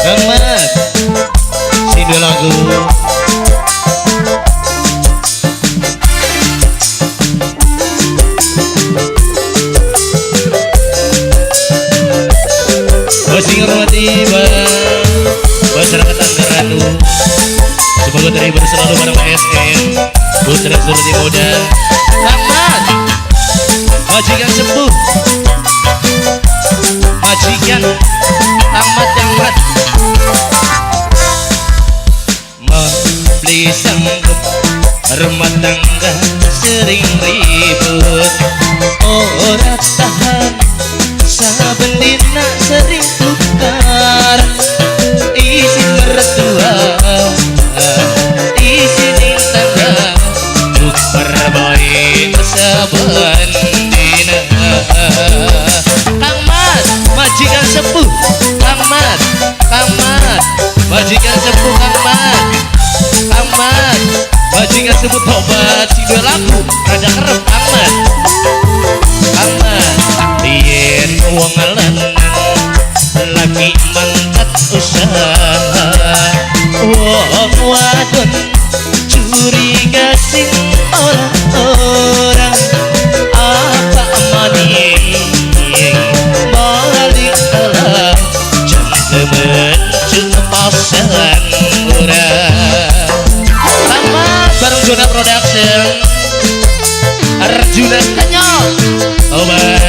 Kang Mat sing duwe lagu. Sing hormati masyarakat Tanggaranu, semoga terhibur selalu bareng SM Putra Surti Muda. Kang Mat majikan sepuh, majikan Kang Mat yang mat beli sanggup rumah tangga sering ribut, ora tahan saben dina sering tukar isi mertua isi tangga tukar baik saben dina. Kang Mat majikan sepuh, Kang Mat, Kang Mat majikan sepuh, Kang Mat, Kang Mat majikan sepuh tobat sing duwe lagu rada kerep. Kang Mat, Kang Mat yen wong lanang lagi mangkat usaha, wong wadon curiga sing ora-ora apa maning balik telah cangkemen pasang ora. Kang Mat bareng Jona Production Arjuna Kenyol obat.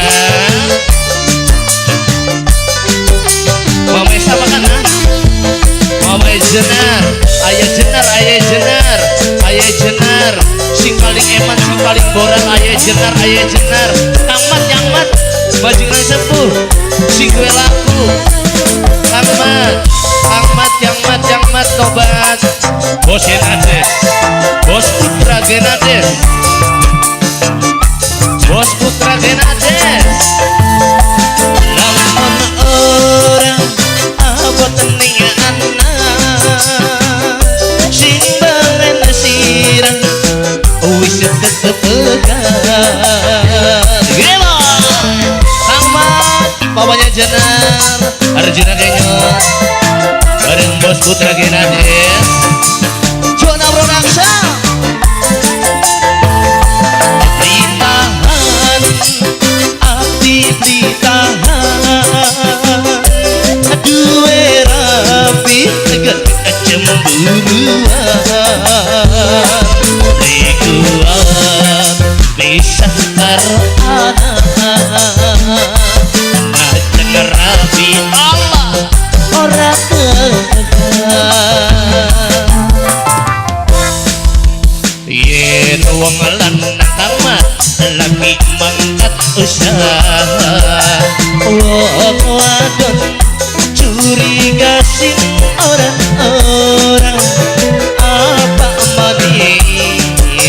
Mame sama kan ah? Mame Jenar, ayah Jenar, ayah Jenar, ayah Jenar, sing paling eman, sing paling boran, ayah Jenar, ayah Jenar. Kang Mat yang mat, bajingan sepuh, sing gue laku. Kang Mat, Kang Mat yang mat, yang mat tobat. Bos Genades, Bos Putra Genades, Bos Putra Genades. Lamun orang abot ning anak sing bangen sirah wis tetep pegat. Gila Kang Mat papanya Jenar Arjuna Kenyot bareng Bos Putra Genades Jona Production. Ditahan ati ditahan duwe rapi teget cemburuan likuan bisa karo anak ajeng rapi Allah ora tegan. Yen wong lanang Kang Mat lagi mangkat usaha, wong wadon curiga sing ora-ora apa maning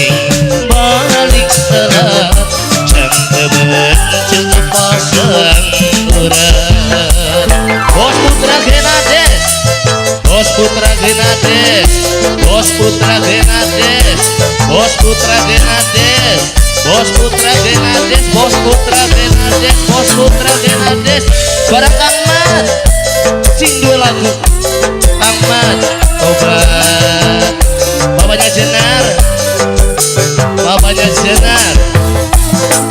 balik telat cangkemen pasang ora. Bos Putra Genades, Bos Putra Genades, Bos Putra Genades, Bos Putra Genades, Bos Putra Genades, Bos Putra Genades, Bos Putra Genades. Barang Kang Mat sing duwe lagu. Kang Mat tobat bapaknya Jenar, bapaknya Jenar,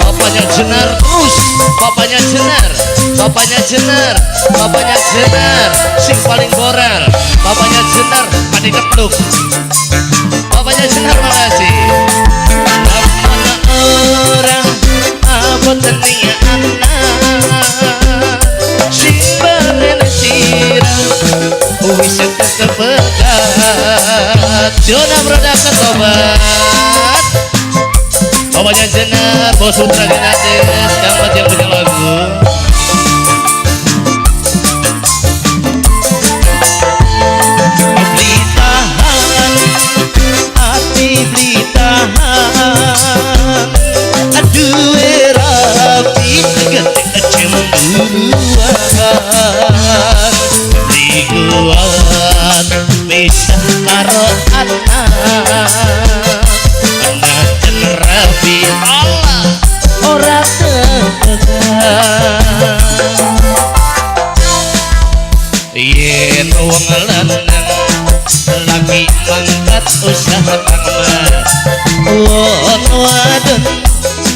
bapaknya Jenar terus, bapaknya Jenar, bapaknya Jenar, bapaknya Jenar sing paling boral, bapaknya Jenar padi kepluk, bapaknya Jenar makasih. Lamun orang abot ning anak sing bangen sirah wis tetep pegat. Jona Production tobat bapaknya Jenar, Bos Putra Genades, Kang Mat yang punya lagu. Beli tahan ati beli tahan duwe rapi teget cemburuan likuan bisa karo anak najen rapi Allah ora tegan. Yen Wong lanang lagi mangkat usaha, Kang Mat. Wong wadon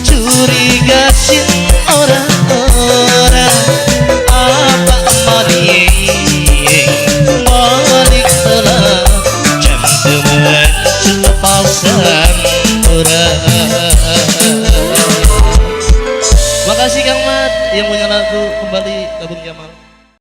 curiga sin ora ora, apa maning balik telat jam temen pasang ora. Makasih, Kang Mat, yang punya lagu. Kembali gabung Jamal.